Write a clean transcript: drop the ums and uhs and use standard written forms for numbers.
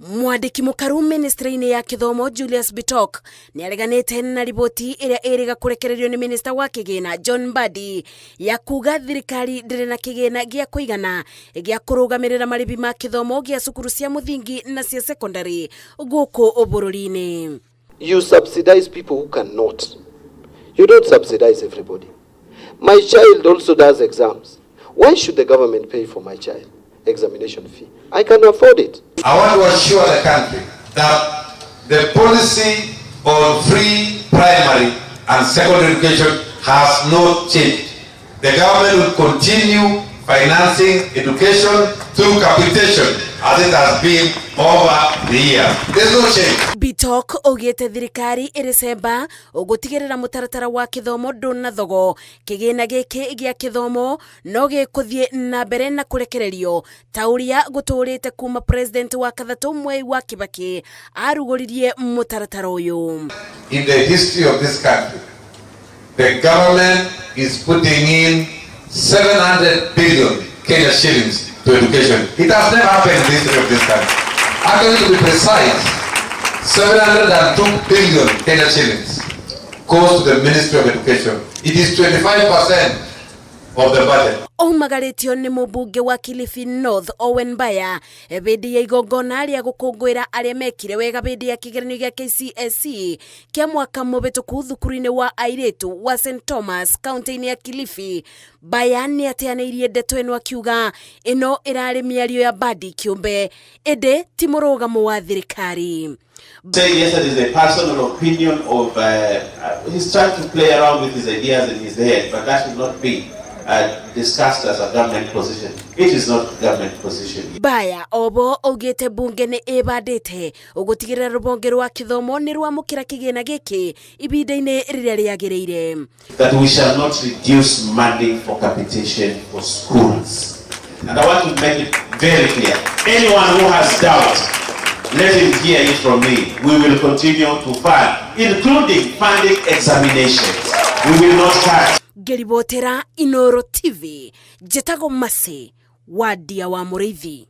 Mwandĩki mũkaru ministry-inĩ ya kĩthomo Julius Bitok nĩ areganĩte na riboti ĩrĩa ĩrĩga kũrekererio nĩ minista wa kĩgĩna John Mbadi ya kuga thirikari ndĩrĩ na kĩgĩna gĩa kũigana gĩa kũrũgamĩrĩra marĩhi ma kĩthomo gĩa cukuru cia mũthingi na cia secondary gũkũ bũrũri-inĩ. You subsidize people who cannot. You don't subsidize everybody. My child also does exams. Why should the government pay for my child examination fee? I can afford it. I want to assure the country that the policy on free primary and secondary education has not changed. The government will continue financing education through capitation as it has been over the years. There's no change. Bitok augĩte thirikari ĩrĩ cemba ũgũtigĩrĩra mũtaratara wa kĩthomo ndũnathogo. Kĩgĩna gĩkĩ gĩa kĩthomo no gĩkũthiĩ na mbere na kũrekererio ta ũrĩa gũtũrĩte kuma president wa kathatũ Mwai wa Kibaki arugũririe mũtaratara ũyũ. In the history of this country, the government is putting in 700 billion Kenya shillings to education. It has never happened in the history of this country. Actually, to be precise, 702 billion Kenya shillings goes to the Ministry of Education. It is 25% of the budget. Aumagarĩtio nĩ mũmbunge wa Kilifi North Owen Baya hĩndĩ ya igongona rĩa gũkũngũĩra arĩa mekire wega hĩndĩ ya kĩgeranio gĩa KCSE kĩa mwaka mũhĩtũku thukuru-inĩ wa airĩtu wa St Thomas kaunti-inĩ ya Kilifi. Baya nĩ ateanĩirie ndeto ĩno akiuga ĩno ĩrarĩ mĩario ya Mbadi kĩũmbe ĩndĩ ti mũrũgamo wa thirikari. Saying yes, that is a personal opinion of, he's trying to play around with his ideas in his head, but that should not be discussed as a government position. It is not government position. Baya obo augĩte bunge nĩ ĩbandĩte ũgũtigĩrĩra rũhonge rwa kĩthomo nĩ rwamũkĩra kĩgĩna gĩkĩ ihinda-inĩ rĩrĩa rĩagĩrĩire. That we shall not reduce money for capitation for schools. And I want to make it very clear. Anyone who has doubt, let him hear it from me. We will continue to fund, including funding examinations. We will not cut. Ngĩribotera Inoro TV, njĩtagwo Mercy Wadia wa Mũrĩithi.